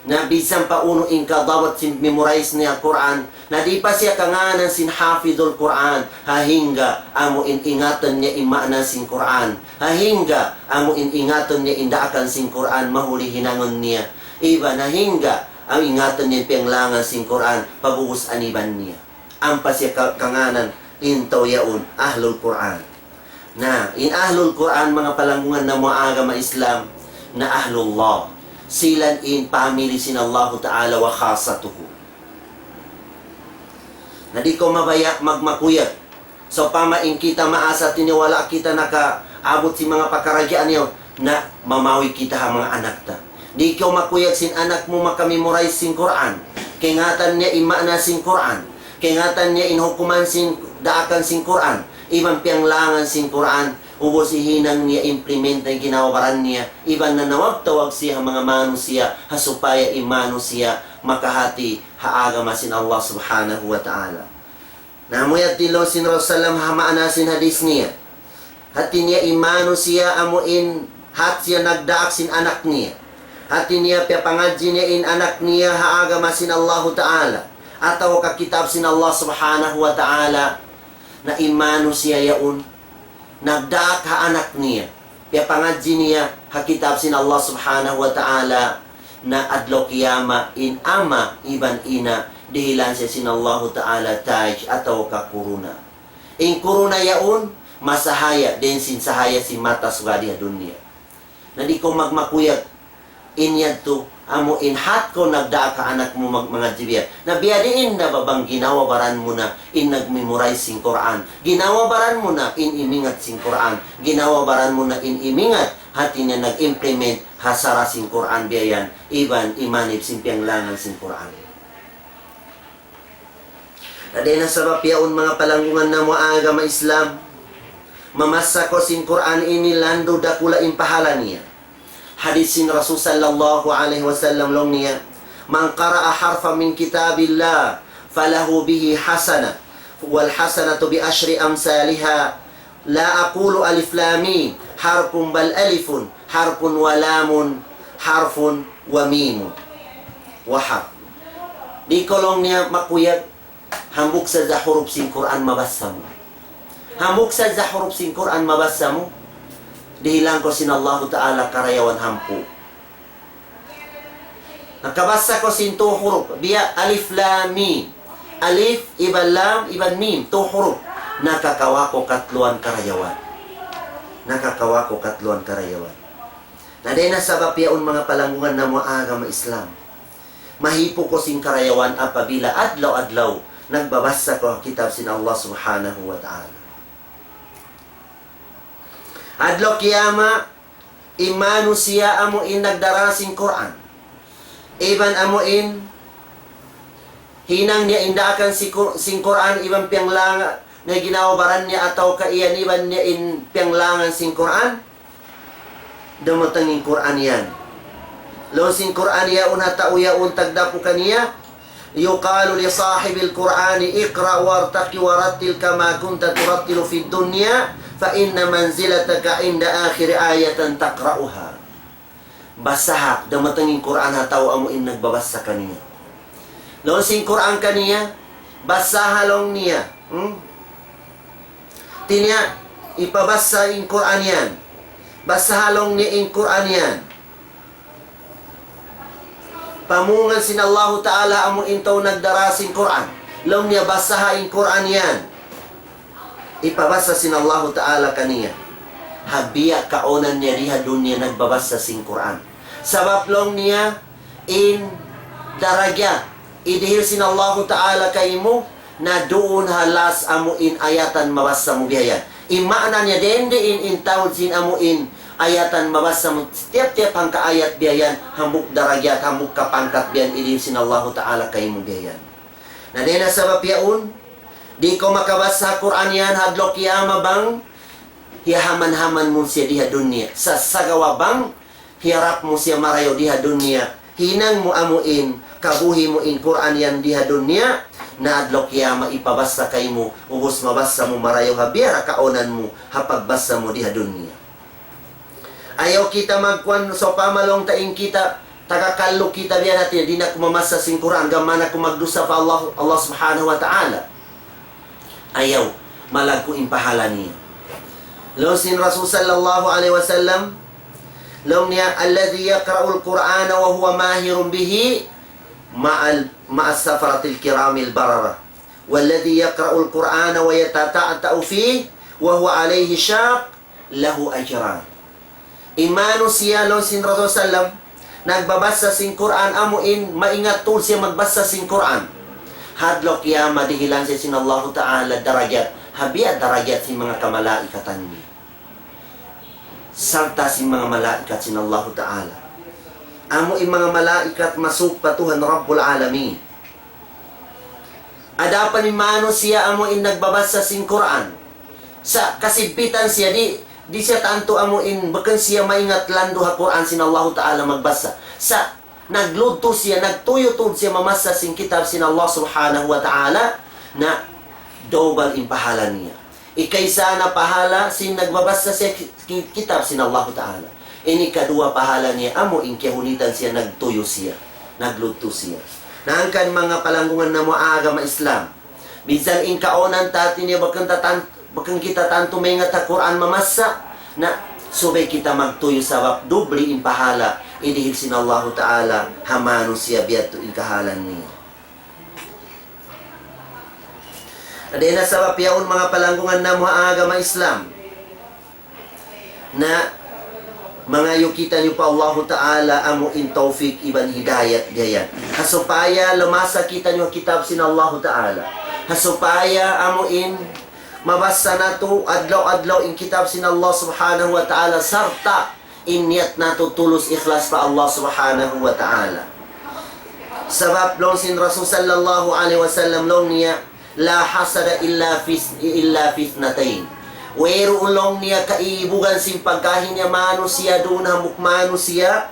Na bisan pa unu in kadawat sin memorize niya Qur'an, na di' pa siya kangānan sin hafidhul Qur'an, ha hangga amu in ingatan niya in maana sin Qur'an, ha hangga amu in ingatan niya in daakan sin Qur'an, mahuli hinangun niya, iban ha hangga amu ingatan niya in piyanglangan sin Qur'an, pag'ubus aniban niya. Ampa siya ka-, kangānan in tau yaun, ahlul Qur'an. Na, in ahlul Qur'an, manga palanggungan namu' ha agama Islam, na ahlullah. Sila in pamili sin Allahu Ta'ala وخاصته. Na di' kaw mabaya' magmakuyag. Sawpama in kita maas, hati niya wala' kita nakaabut sin manga pakaradjaan yaun, na mamawi' kita ha manga anak ta. Di' kaw makuyag sin anak mu maka-memorize sin Qur'an. Kaingatan niya in maana sin Qur'an. Kaingatan niya in hukuman sin daakan sin Qur'an. Iban piyanglangan sin Qur'an. Ubus hihinang niya implement in ginhawa-baran niya. Iban nanawag-tawag siya ha manga manusiya', ha supaya in manusiya' makahati ha agama sin Allah Subhanahu wa Ta'ala. Na amu yadtu in laung sin Rasul sallam ha maana sin hadith niya. Hati niya in manusiya' amu in hat siya nagdaak sin anak niya. Hati niya piyapangadji' niya in anak niya ha agama sin Allahu Ta'ala. atawa ka kitab sin Allah Subhanahu wa Ta'ala, na in manusiya' yaun nagdaak ha anak niya, piyapangadji' niya ha kitab sin Allah Subhanahu wa Ta'ala, na adlaw kiyamat in ama' iban ina' dihilan siya sin Allahu Ta'ala taj atawa ka kuruna. In kuruna yaun masahaya dayn sin sahaya sin mata suga di ha dunya. Na di' kaw magmakuyag in yadtu, amu in hat kaw nagdaak ha anak mu mag-, mangadji' biya'. Na biya' diin na ba bang ginawa baran mu na in nag-memorize sin Qur'an? Ginawa baran mu na in imingat sin Qur'an? Ginawa baran mu na in imingat, hati niya nag-implement ha sara sin Qur'an biya' yan, iban imanib sin piyanglangan sin Qur'an? Na dayn ha sabab yaun, manga palanggungan namu' agama Islam, mamassa kaw sin Qur'an ini landu' dakula' in pahala niya. Hadith sin Rasul sallallahu alayhi wasallam laung niya, من قرأ حرفا من كتاب الله فله به حسنة والحسنة بعشر أمثالها لا أقول ألف لام ميم حرف بل ألف حرف ولام حرف وميم وحرف. Di' kaw laung niya makuyag, hambuuk sadja hurup sin Qur'an mabassa mu. Hambuuk sadja hurup sin Qur'an mabassa mu, dihilan kaw sin Allahu Ta'ala karayawan hangpu'. Nakabassa kaw sin tū hurup, biya' alif lam mim. Alif iban lam iban mim, tū hurup. Nakakawa' kaw katluan karayawan. Nakakawa' kaw katluan karayawan. Na dayn ha sabab yaun, manga palanggungan namu' agama Islam, mahipu' kaw sin karayawan apabila adlaw-adlaw nagbabassa kaw kitab sin Allah Subhanahu wa Ta'ala. Adlaw kiyamat, in manusiya' amu in nagdara sin Qur'an, iban amu in hinang niya in daakan si Qur-, sin Qur'an iban piyanglanga' niya, ginawa baran niya atawa ka iyaniban niya in piyanglangan sin Qur'an, dumatung in Qur'an yan. Laung sin Qur'an yaun ha tau yaun tagdapu kaniya, يقال لصاحب القرآن اقرأ وارتق ورتل كما كنت ترتل في الدنيا فإن منزلتك عند آخر آية تقرأها. Bassaha, dumatung in Qur'an ha tau amu in nagbabassa kaniya. Laung sin Qur'an kaniya, bassaha laung niya. Hmm? Hati niya, ipabassa in Qur'an yan. Bassaha laung niya in Qur'an yan. Pamungan sin Allahu Ta'ala amu in tau nagdara sin Qur'an. Laung niya bassaha in Qur'an yan. Ipabassa sin Allahu Ta'ala kaniya. Ha biya' kaunan niya di ha dunya nagbabassa sin Qur'an. Sabab laung niya in darajat idihil sin Allahu Ta'ala kaymu, na duun ha last amu in ayatan mabassa mu biya' yan. In maana niya dayn di in, in taud sin amu in ayatan mabassa mu, tiyap-tiyap hangka ayat biya' yan, hambuuk darajat, hambuuk kapangkat biya' yan idihil sin Allahu Ta'ala kaymu biya' yan. Na dayn ha sabab yaun, di' kaw makabassa Qur'an yan ha adlaw kiyamat bang hiyahaman-haman mu siya di ha dunya. Sa-, sagawa' bang hiyarap mu siya marayaw di ha dunya, hinang mu amu in kabuhi' mu in Qur'an yan di ha dunya, na adlaw kiyamat ipabassa kaymu, ubus mabassa mu marayaw ha biya' da kaunan mu ha pagbassa mu di ha dunya. Ayaw kita magkuan, sawpama laung ta in kita, taga Kallu kita biya' na, hati niya di' na aku mamassa sin Qur'an, gam mayan aku magdusa pa Allah, Allah Subhanahu wa Ta'ala. Ayaw, malaggu' in pahala niya. Laung sin Rasul sallallahu alayhi wasallam, laung niya, الذي يقرأ القرآن وهو ماهر به مع ال-، مع السفرة الكرام البررة، والذي يقرأ القرآن ويتتعتع فيه وهو عليه شاق له أجران. In manusiya', laung sin Rasul sallam, nagbabassa sin Qur'an, amu in maingat tuud siya magbassa sin Qur'an, ha adlaw kiyamat dihilan siya sin Allahu Ta'ala darajat ha biya' darajat sin manga kamalaikatan niya, sarta' sin manga malaikat sin Allahu Ta'ala. Amu in manga malaikat masuuk pa Tuhan Rabbul Alamin. Adapun in manusiya' amu in nagbabassa sin Qur'an, sa' kasigpitan siya, di', di' siya tantu amu in bukun siya maingat landu' ha Qur'an sin Allahu Ta'ala magbassa. Sa' nagludtu siya, nagtuyu' tuud siya mamassa sin kitab sin Allah Subhanahu wa Ta'ala, na double in pahala niya. Ikaisa na pahala sin nagbabassa siya ki-, ki-, kitab sin Allahu Ta'ala. Ini kaduwa pahala niya amu in kiyahunitan siya, nagtuyu' siya, nagludtu siya. Hangkan manga palanggungan namu' ha agama Islam. Minsan in kaunan ta hati niya bukun ta tan-, bukun kita tantu maingat ha Qur'an mamassa, na subay kita magtuyu sabab dubli in pahala idihil sin Allahu Ta'ala ha manusiya' biya' tu in kahalan niya. Dayn ha sabab yaun manga palanggungan namu' ha agama Islam. Na mangayu' kitaniyu pa Allahu Ta'ala amu in tawfik iban hidayat biya' yan. Ha supaya lamasa kitaniyu ha kitab sin Allahu Ta'ala. Ha supaya amu in mabassa natu' adlaw-adlaw in kitab sin Allah Subhanahu wa Ta'ala sarta' in niyat natu' tulus ikhlas pa Allah Subhanahu wa Ta'ala. Sabab laung sin Rasul sallallahu alayhi wasallam laung niya, لا حسد إلا في إلا في اثنتين. Wayruun laung niya kaibugan sin pagkahi niya manusiya' duun hambuuk manusiya',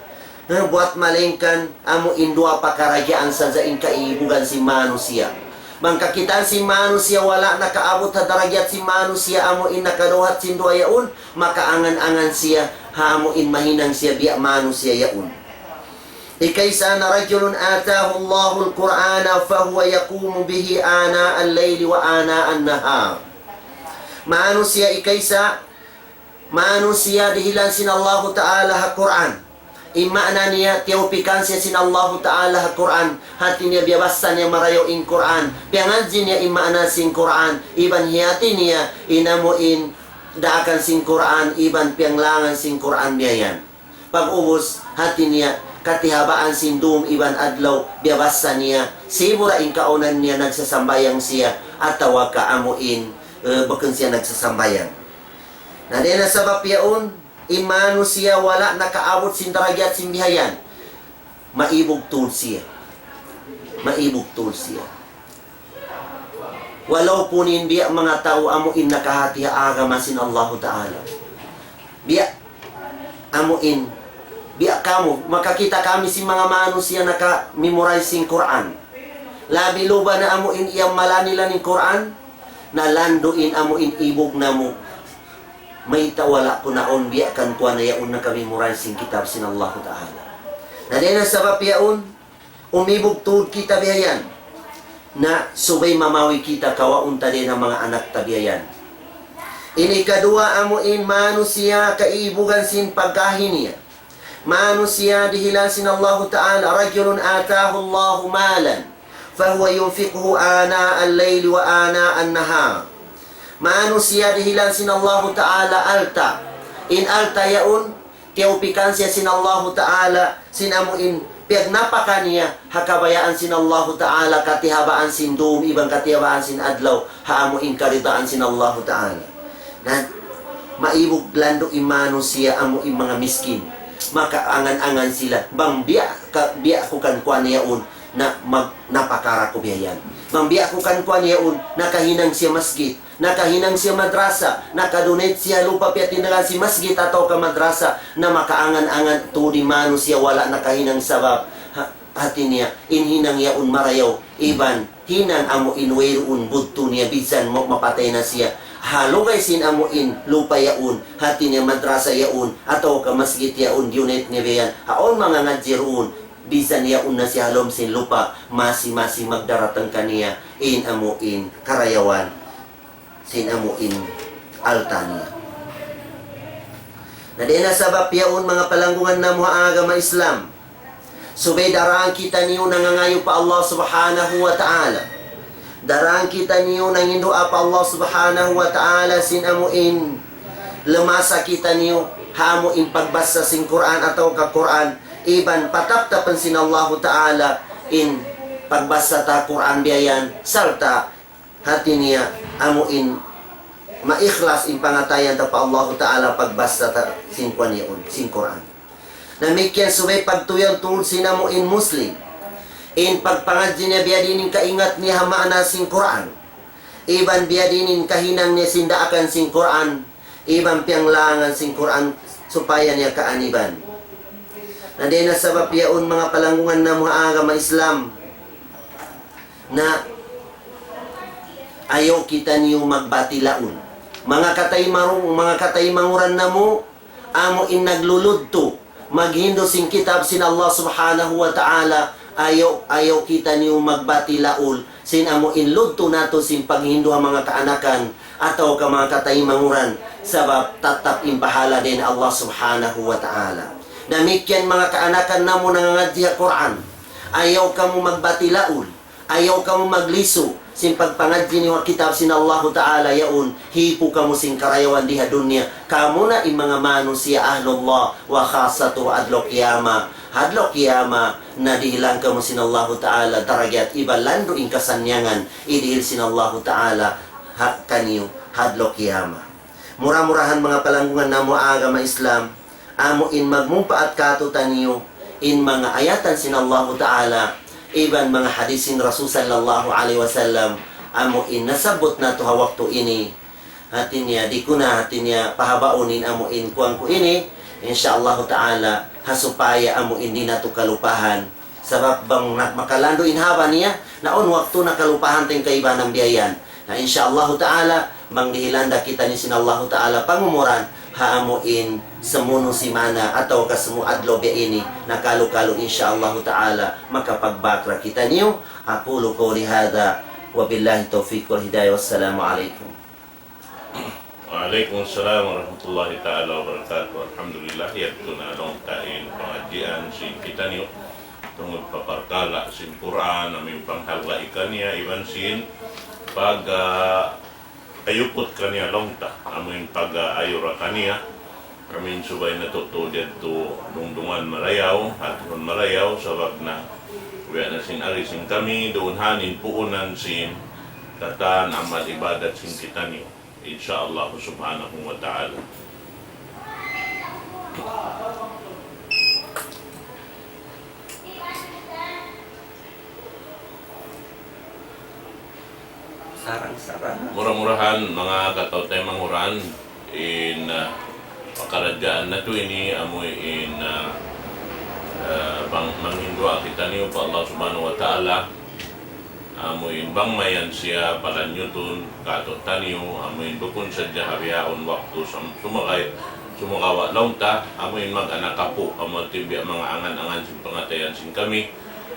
eh, buwat malaingkan amu in duwa pakaragyaan sadja in kaibugan sin manusiya'. Bang kakitaan sin manusiya' wala' nakaabut ha darajat sin manusiya' amu in nakaduhat sin duwa yaun, makaangan-angan siya ha amu in mahinang siya biya' manusiya' yaun. Ikaisa na, رجل آتاه الله القرآن فهو يقوم به آناء الليل وآناء النهار. Manusiya' ikaisa, manusiya' dihilan sin Allahu Ta'ala ha Qur'an. In maana niya, tiyawpikan siya sin Allahu Ta'ala ha Qur'an. Hati niya biyabassa niya marayaw in Qur'an. Piyangadji niya in maana sin Qur'an. Iban hiyati niya in amu in daakan sin Qur'an. Iban piyanglangan sin Qur'an biya' yan. Pag'ubus, hati niya, katihabaan sin dum iban adlaw, biyabassa niya, sibu' da in kaunan niya nagsasambahayang siya, atawa ka amu in, eh, bukun siya nagsasambahayang. Na dayn ha sabab yaun, in manusiya' wala' nakaabut sin darajat sin biya' yan, maibug tuud siya. Maibug tuud siya. Walaupun in biya' manga tau amu in nakahati ha agama sin Allahu Ta'ala. Biya' amu in, biya' kamu, makakita' kami sin manga manusiya' naka-memorize sin Qur'an. Labi luba na amu in iyammalan nila in Qur'an, na landu' in amu in ibug namu'. Mayta' wala' ku na awn biya' kan kuwan na yaun naka-memorize sin kitab sin Allahu Ta'ala. Na dayn ha sabab yaun, umibug tuud kita biya' yan. Na subay mamawi' kita kawaun ta dayn ha manga anak ta biya' yan. In ikaduwa amu in manusiya' kaibugan sin pagkahi niya. Manusiya' dihilan sin Allahu Ta'ala, رجل آتاه الله مالا فهو ينفقه آناء الليل وآناء النهار. Manusiya' dihilan sin Allahu Ta'ala alta'. In alta' yaun, tiyawpikan siya sin Allahu Ta'ala, sin amu in piyagnapaka niya, ha kabayaan sin Allahu Ta'ala, katihabaan sin dum, iban katihabaan sin adlaw, ha amu in karidaan sin Allahu Ta'ala. Na, maibug landu' in manusiya' amu in manga miskin. Makaangan-angan sila, bang biya' ka, biya' ku kan kuwan yaun, na magnapaka ra ku biya' yan. Bang biya' ku kan kuwan yaun, nakahinang siya masjid. Nakahinang siya madrasa, naka-donate siya lupa' piyatindagan sin masjid atawa ka madrasa, na makaangan-angan tuud in manusiya' wala' nakahinang sabab. Ha-, hati niya, in hinang yaun marayaw, iban hinang amu in wayruun budtu niya bisan mu mapatay na siya. Ha lugay sin amu in lupa' yaun, hati niya madrasa yaun, atawa ka masjid yaun, donate niya biya' yan. Awn manga ngadji' duun, bisan yaun na siya ha lawm sin lupa', masi-masi magdaratang kaniya, in amu in karayawan sin amu in alta' niya. Na dayn ha sabab yaun manga palanggungan namu' ha agama Islam. Subay daran kitaniyu nangangayu' pa Allah Subhanahu wa Ta'ala. Daran kitaniyu nanginduwaa pa Allah Subhanahu wa Ta'ala sin amu in lamasa kitaniyu ha amu in pagbassa sin Qur'an atawa ka Qur'an. Iban pataptapan sin Allahu Ta'ala in pagbassa ta Qur'an biya' yan. Sarta' hati niya amu in maikhlas in pangatayan ta pa Allahu Ta'ala pagbassa ta sin kuwan yaun, sin Qur'an. Damikkiyan subay pagtuyan tuud sin amu in Muslim. In pagpangadji' niya biyadiin in kaingat niya ha maana sin Qur'an. Iban biyadiin in kahinang niya sin daakan sin Qur'an. Iban piyanglangan sin Qur'an supaya niya kaaniban. Na dayn ha sabab yaun manga palanggungan namu' ha agama Islam. Na ayaw kitaniyu magbatilaun. Manga kataymaru-, manga kataymanguran namu', amu in nagluludtu, maghindu' sin kitab sin Allah Subhanahu wa Ta'ala, Ayaw, ayaw kitaniyu magbati laul sin amu in ludtu natu' sin paghindu' ha manga kaanakan atawa ka manga kataymanghuran, sabab tattap in pahala dayn Allah Subhanahu wa Ta'ala. Damikkiyan manga kaanakan namu' nangangadji' ha Qur'an. Ayaw kamu magbati laul. Ayaw kamu maglisu sin pagpangadji' niyu ha kitab sin Allahu Ta'ala yaun, hipu kamu sin karayawan di ha dunya. Kamu na in manga manusiya' ahlullah wa khassatuhu adlaw qiyamah. Ha adlaw qiyamah, na dihilan kamu sin Allahu Ta'ala darajat iban landu' in kasannyangan, idihil sin Allahu Ta'ala ha kaniyu ha adlaw qiyamah. Mura-murahan manga palanggungan namu' agama Islam, amu in magmumpaat kātu'niyu in manga ayatan sin Allahu Ta'ala, iban manga hadis sin Rasul sallallahu alayhi wasallam, amu in nasabbut natu' ha waktu ini. Hati niya, di' ku na hati niya pahabaun in amu in kuwan ku ini, insya Allahu Ta'ala, ha supaya amu in di' natu' kalupahan. Sabab bang na-, makalandu' in haba niya, na awn waktu na kalupahan ta in kaibanan biya' yan. Na insya Allahu Ta'ala, bang dihilan da kitaniyu sin Allahu Ta'ala pangumuran, ha amu in samunu simana atawa ka samu adlaw biya' ini, na kalu-kalu insya Allahu Ta'ala, makapagbak da kitaniyu. أقول قولي هذا وبالله التوفيق والهداية والسلام عليكم. Wa alaykum assalam warahmatullahi ta'ala wabarakatuh. Alhamdulillah, yadtu na laung ta in pangadjian sin kitaniyu. Tungud pa parkala' sin Qur'an, amu in panghalga' kaniya, iban sin pag, ah, ayuput kaniya laung ta, amu in pag, ah, ayura kaniya. Amu in subay natu' tuud yadtu dungdungan marayaw, hātihun marayaw, sabab na, biya' na sin ari sin kami, duun ha yan in puunan sin katan amal ibadat sin kitaniyu. Insya Allah subhanahu wa ta'ala. Sarang-sarang. Mura-murahan, manga kataw-taymanghuran, in, ah, pakaradjaan natu' ini, amu in, ah, ah, bang manghindu' kitaniyu pa Allah subhanahu wa ta'ala, amu in bang mayan siya palanyutun kātu'niyu, amu in bukun sadja ha bihaun waktu sam-, sumagay-, sumagawa' laung ta, amu in mag-anak apu', amu in biya' manga angan-angan sin pangatayan sin kami,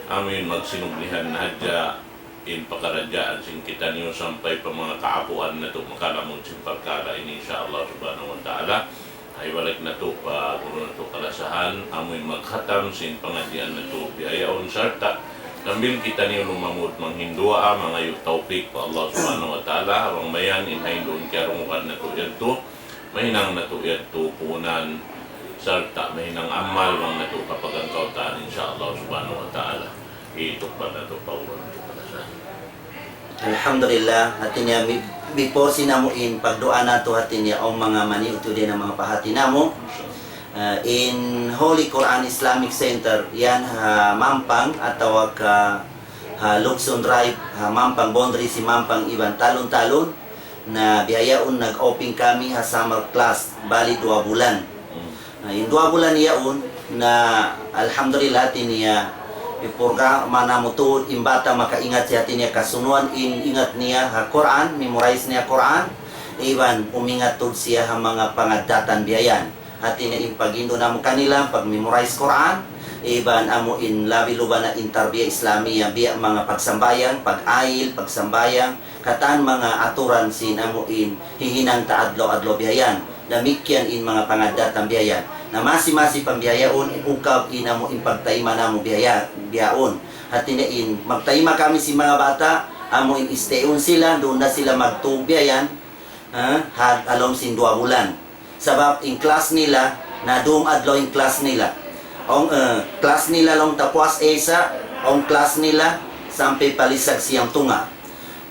amu in magsinublihan na hadja in pakaradjaan sin kitaniyu sampay pa manga kaapuan natu' makalamud sin parkala' ini, insya Allah subhanahu wa ta'ala. Ay, balik natu' pa guru natu' kalasahan, amu in magkhatam sin pangadjian natu' bihaun sarta' sambil kitaniyu lumamud manghindu', mangayu' tawpik pa Allah subhanahu wa ta'ala, bang mayan in hainduun kiyarungugan natu' yadtu, mahinang natu' yadtu puunan, sarta' mahinang amal bang natu' kapagangkautan, insya Allah subhanahu wa ta'ala. Itukbal natu' pa guru natu' kalasahan. Alhamdulillah, hati niya, bi-, before sin amu in pagduwaa natu', hati niya, awn manga maniyu-tiyu dayn ha manga pahāti namu'. Ah, in Holy Quran Islamic Center, yan ha Mampang, atawa ka ha Luksun Drive, ha Mampang, boundary sin Mampang iban Talon-Talon, na bihaun nag-open kami ha summer class, bali duwa bulan. Hmm. Na, in duwa bulan yaun, na alhamdulillah, hati niya, in programa namu' tuud, in bata' makaingat siya, hati niya, kasunuan in ingat niya ha Qur'an, memorize niya Qur'an, iban umingat tuud siya ha manga pangaddatan biya' yan. Hati niya in paghindu' namu' kanila, pag-memorize Qur'an, iban amu in labi luba na in tarbiyah Islamiyah, biya' manga pagsambahayang, pag-ayil, pagsambahayang, katan manga aturan sin amu in hihinang ta adlaw-adlaw biya' yan. Damikkiyan in manga pangaddatan biya' yan. Na masi-masi pa bihaun, ukab in amu in pagtayma' namu' biya' yan, bihaun. Hati niya in, magtayma' kami sin manga bata', amu in stay-un sila, duun na sila magtug biya' yan, ha, ha lawm sin duwa bulan. Sabab in class nila, na dum adlaw in class nila. Awn, eh, class nila laung ta puas isa, awn class nila sampay pa lisag siyam tunga'.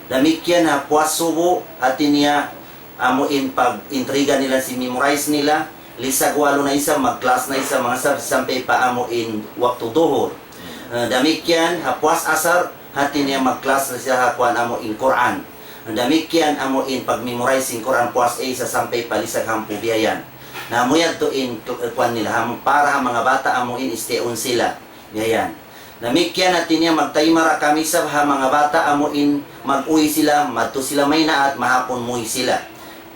Damikkiyan ha puas subu, hati niya amu in pag-intriga nila sin memorize nila, lisag walu na isab, mag-class na isab, manga sab-, sampay pa amu in waktu duhur. Eh, damikkiyan ha puas asar, hati niya mag-class na siya ha kuwan amu in Qur'an. Damikkiyan amu in pag-memorize sin Qur'an puas isa sampay pa lisag hangpu' biya' yan. Na amu yadtu in ku-, kuwan nila, ha, para ha manga bata' amu in stay-un sila. Biya' yan. Damikkiyan hati niya magtayma' da kami isab ha manga bata' amu in mag-uwi sila, madtu sila maynaat, mahapun muwi sila.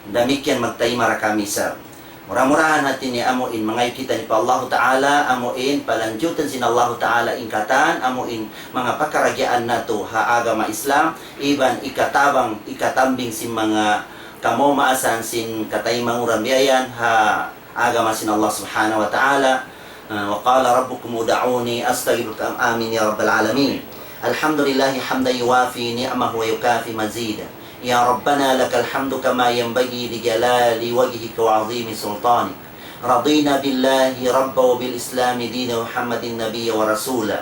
Damikkiyan magtayma' da kami isab. Mura-murahan hati niya amu in mangayup kitaniyu pa Allahu Ta'ala, amu in palanjutan sin Allahu Ta'ala in katan, amu in manga pakaragyaan natu' ha agama Islam, iban ikatabang, ikatambing sin manga kamumaasan sin kataymanghuran biya' yan ha agama sin Allah Subhanahu wa Ta'ala. Ah, وقال ربكم ادعوني أستجب لكم. آمين يا رب العالمين. الحمد لله حمدا يوافي نعمه ويكافئ مزيده. يا ربنا لك الحمد كما ينبغي لجلال وجهك وعظيم سلطانك. رضينا بالله ربا وبالإسلام دينا ومحمد نبيا ورسولا.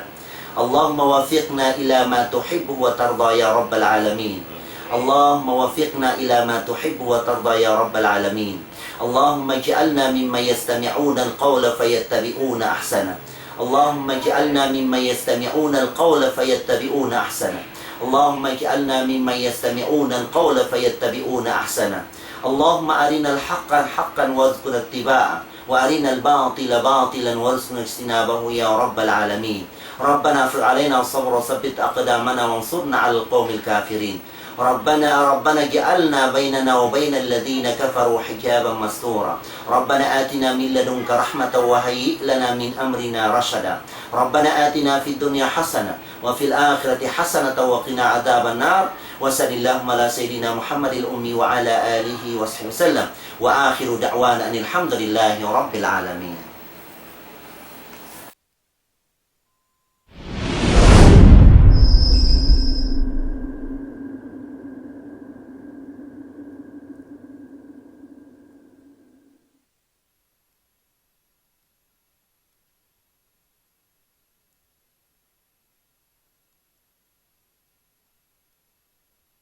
اللهم وفقنا إلى ما تحبه وترضى يا رب العالمين. اللهم وفقنا إلى ما تحبه وترضى يا رب العالمين. اللهم اجعلنا ممن يستمعون القول فيتبعون أحسنه. اللهم اجعلنا ممن يستمعون القول فيتبعون أحسنه. اللهم اجعلنا ممن يستمعون القول فيتبعون أحسنه. اللهم أرنا الحق حقا وارزقنا اتباعه، وأرنا الباطل باطلا وارزقنا اجتنابه يا رب العالمين. ربنا افرغ علينا صبرا وثبت أقدامنا وانصرنا على القوم الكافرين. ربنا، ربنا اجعلنا بيننا وبين الذين كفروا حجابا مستورا. ربنا آتنا من لدنك رحمة وهيئ لنا من أمرنا رشدا. ربنا آتنا في الدنيا حسنة وفي الآخرة حسنة وقنا عذاب النار. وصل اللهم على سيدنا محمد الأمي وعلى آله وصحبه وسلم. وآخر دعوانا أن الحمد لله رب العالمين.